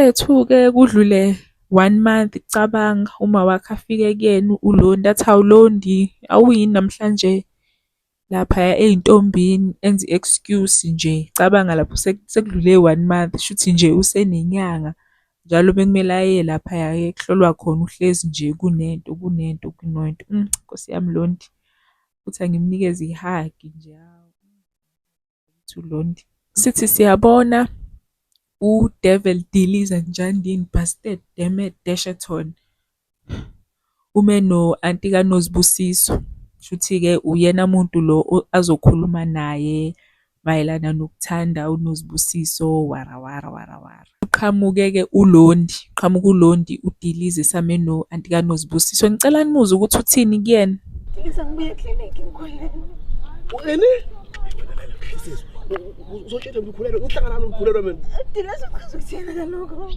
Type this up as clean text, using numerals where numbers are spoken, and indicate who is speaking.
Speaker 1: Bafethu-ke kudlule one month cabanga uma wakhe afike kuyena uLondi athi, hawu Londi, awuyini namhlanje laphaya ey'ntombini? Enze i-excuse nje. Cabanga lapho sekudlule one month, shuthi nje usenenyanga. Njalo bekumele aye laphaya ekuhlolwa khona uhlezi nje kunento kunento kunento. Nkosi yami Londi, uthi angimnikeze i-hug nje, hawu uLondi. Sithi siyabona uDevil Diliza Njandini Bastard Dammit Dashaton ume no-anti kaNozibusiso. Shuthi-ke uyena muntu lo azokhuluma naye mayelana nokuthanda uNozibusiso wara wara wara wara. Uqhamuke-ke uLondi, qhamuka uLondi uDiliza esame no-anti kaNozibusiso. Ngicela nimuzwe ukuthi uthini kuyena.
Speaker 2: Dilisa ngibuye eklinikhi ngikhulelwe.
Speaker 3: Ini? Uzotshela ngikhulelwe, ngihlangana nami ngikhulelwe mina.
Speaker 2: Dilisa uchaza ukuthini ngalokho?